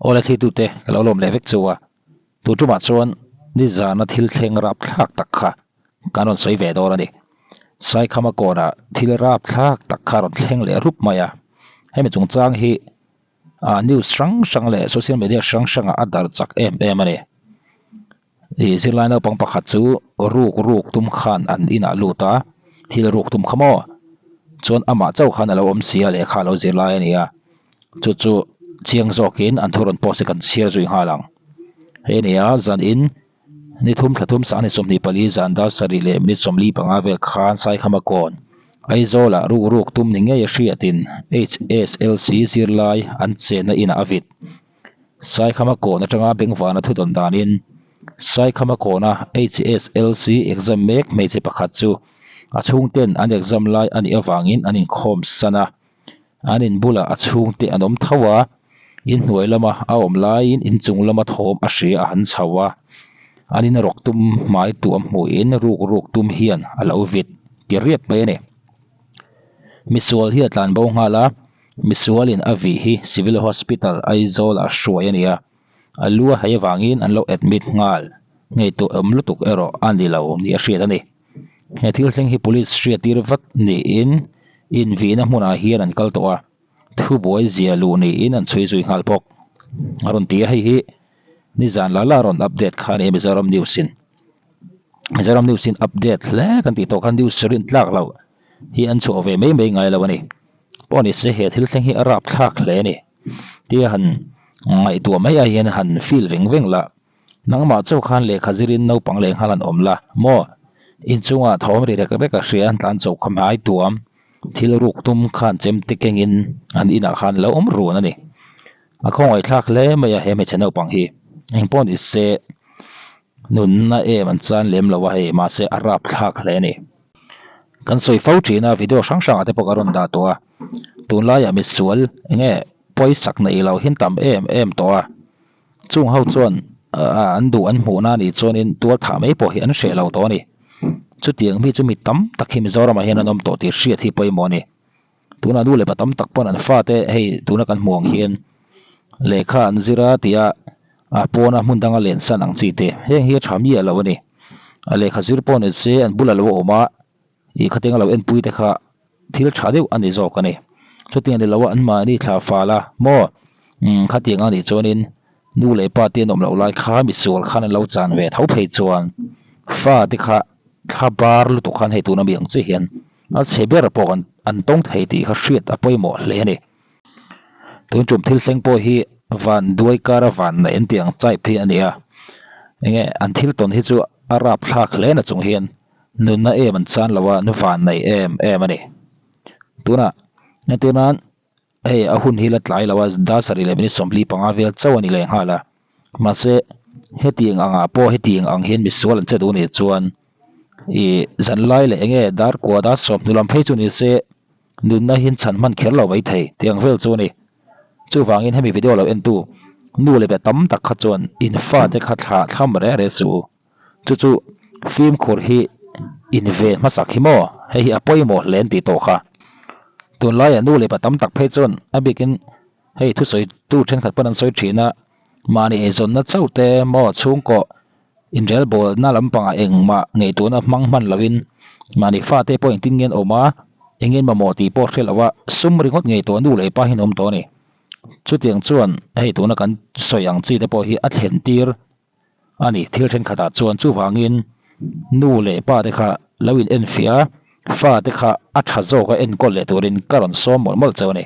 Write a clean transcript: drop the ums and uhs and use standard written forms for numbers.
Awle thlitute ka lo lawm leh vek chu a, tu tumah chuan nizana thil thleng rap thlak tak kha kan rawn sawi ve dawn a ni. Saikhama kawnah thil rap thlak tak kha rawn thleng leh rup mai a, hemi chungchang hi ah news hrang hrang leh social media hrang hrangah a darh chak em em a ni. Ih zirlai naupang pakhat chu ruk ruk tum khan an inah lut a, thil ruk tum kha maw? Chuan amah chauh khan a lo awm si a lehkha a lo zirlai a ni a, chu chu chiang zawkin an thu rawn post hi kan chhiar zui nghal ang. Hei a ni a, zanin ni thum thla thum sang ni 24 zan dar sarih leh minute 45 vel khan Saikhama kawn Aizawlah ruk ruk tum ni ngei a hriatin HSLC zirlai an chenna inah a vit. Saikhama kawn atanga Bengvana thudawn danin Saikhama kawna HSLC exam mek hmeichhe pakhat chu a chhungten an exam lai a nih avangin an inkhawm san a. An in bulah a chhungte an awm tho a, inhnuai lama a awm laiin inchung lama thawm a hria a han chho a. An in rawk tum hmai tuam hmuhin ruk ruk tum hian a lo vit ti riap mai a ni. Misual hi a tlanbo nghal a. Misualin a vih hi Civil Hospital Aizawl ah hruai a ni a, a lu a hei avangin an lo admit nghal. Ngaihtuah awm lutuk erawh a ni lo ni a hriat a ni. He thil thleng hi Police hriattir vat niin invihna hmunah hian an kal tawh a, thubuai zia luh niin an chhui zui nghal bawk. A rawn ti a, hei hi nizan la la rawn update kha a ni a Mizoram News in. Mizoram News in update hle kan tih tawh khan news rin tlak loh hi an chhuah ve mai mai ngai lo a ni. Pawh ni se he thil thleng hi a rap thlak hle a ni. Tia han ngaihtuah mai ai hian han feel veng veng la. Nangmah chauh khan lehkha zirin naupang leh nghal an awm la maw? Inchungah thawm ri rek rek a hria an tlan chauh kha hmai tuam thil ruk tum khan chemte kengin an inah khan lo awm run a ni. A khawngaihthlak hle mai a he hmeichhe naupang hi. Engpawh ni se Nunna em an chan lem lo a hei, mahse a rap thlak hle a ni. Kan sawi fo thin a, video hrang hrangah te pawh ka rawn dah tawh a, tunlaiah misual enge pawisak neih lo hin tam em em tawh a, chung ho chuan an duh an hmuhna a nih chuanin tual thah mai pawh hi an hreh lo tawh a ni. Chutiang mi chu mi tam tak hi Mizoramah hian an awm tawh tih hriat hi pawimawh a ni. Tunah nu leh pa tam tak pawn an fate hei tuna kan hmuh ang hian lehkha an zir a tia a pawna hmun danga len san ang chi te heng hi a tha miah lo a ni. A lehkha zir pawh ni se an bula lo awm a ih khatiang a lo enpui te kha thil tha deuh a ni zawk a ni. Chutiang ni lo a anmahni thla fal a maw umm khatiang a nih chuanin nu leh pa te an awm loh lai kha misual khan an lo chan ve tho phei chuan fa te kha thla bar lutuk khan hei tuna mi ang chiah hian A chhe ber pawh an an tawng thei tih kha hriat a pawimawh hle a ni. Tun tum thil thleng pawh hi van duai kara van neih an tih ang chai phei a ni a. Enge an thil tawn hi chu a rap thlak hle na chung hian nunna em an chan lo a, nu van nei em em a ni. Tunah entir nan hei a hun hi la tlai lo a, dar sarih leh minute 45 vel chauh a ni leh nghal a. Mahse hetiang angah pawh hetiang ang hian misual an che duh nih chuan Ih zanlai leh enge dar kua dar sawm hnu lam phei chu ni se nunna hian chhan hman kher lo mai thei tih ang vel chu a ni. Chuvangin hemi video lo entu nu leh pa tam tak kha chuan in fate kha thlah thlam reng reng suh u. Chu chu fimkhur hi in ve hmasak hi maw? Hei hi a pawimawh hle an tih tawh kha. Tunlaiah nu leh pa tam tak phei chuan a bikin hei thusawi tu thenkhat pawn an sawi thin a, mahni eizawnna chauh te maw chhungkaw Inrelbawlna lampangah engmah ngaihtuahna hmang hman loin mahni fate pawh engtin nge an awm a, engin mamawh tih pawh hre loa sum ringawt ngaihtuah nu leh pa hi an awm tawh a ni. Chutiang chuan hei tuna kan sawi ang chi te pawh hi a thlen tir a ni thil thenkhatah chuan chuvangin nu leh pa te kha lo in enfiah a, fa te kha a tha zawka enkawl leh turin ka rawn sawm mawlh mawlh chauh a ni.